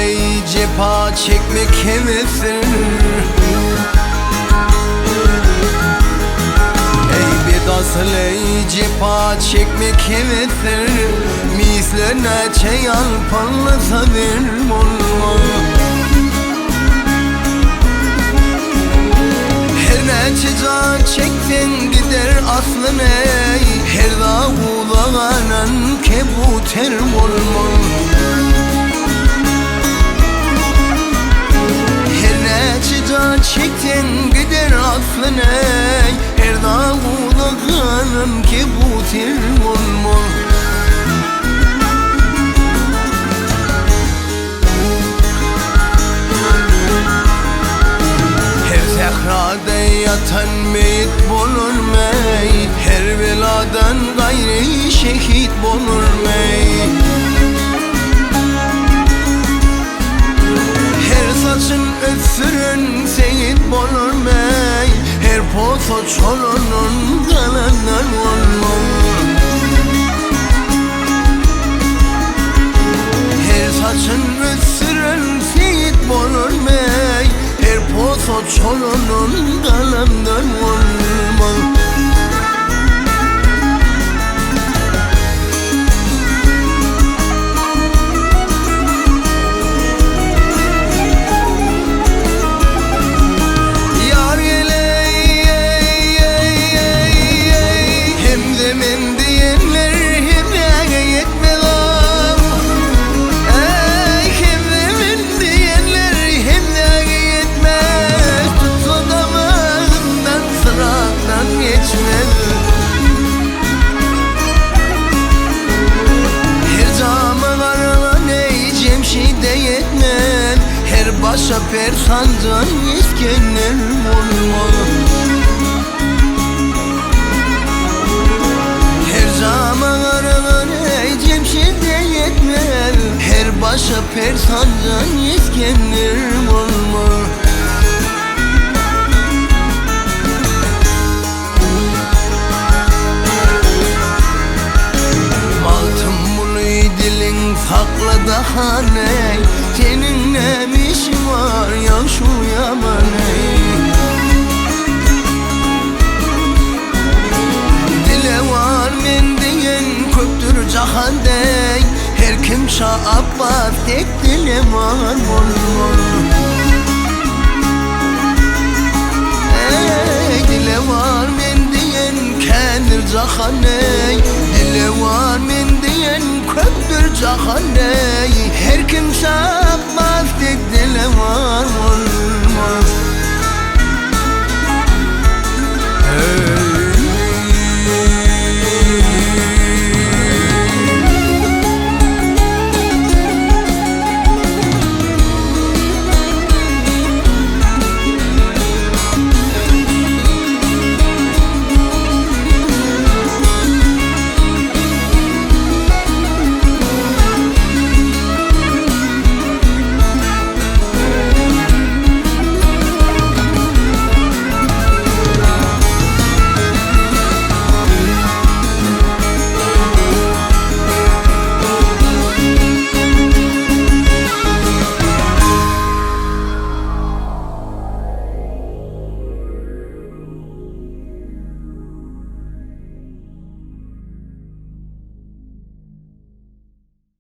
ey cepa çekmek hevesdir. Ey bedasıl ey cepa çekmek hevesdir. Mislerine çeyal parlasa bir olma. Her neçe can çeksen gider aslın ey. Her dağ ulağanan kebuter olma. Her neçe can çeksen gider aslın ey. Her dağ ulağanan kebuter olma. Her sehrada yatan meyit bulur mey. Her beladan gayri şehit bulur mey. Her saçın ötsürün seyit bulur mey. Her posa çolunun kalandan olmaz. Her saçın ötsürün seyit bulur mey. Her posa çolunun kalandan olmaz. Yar gele hem de men diyenler hem de yetmez. Ey hem de men diyenler hem de yetmez. Tutsa damağından sırattan geçmez. Her cama karalan ey Cemşid'e yetmez. Her başa persancan İskender olmaz. Her cama karalan ey Cemşid'e yetmez. Her başa persancan İskender olmaz. Maltım dilin sakla da hane. Senin ne işin var ya şu yaman ey. Dile var men diyen köptür cahan dey. Her kim Şah Abbas tek dile var olmaz. Ey dile var men diyen kendir cahan ey. Dile var men diyen köptür cahan ey. Her kim Şah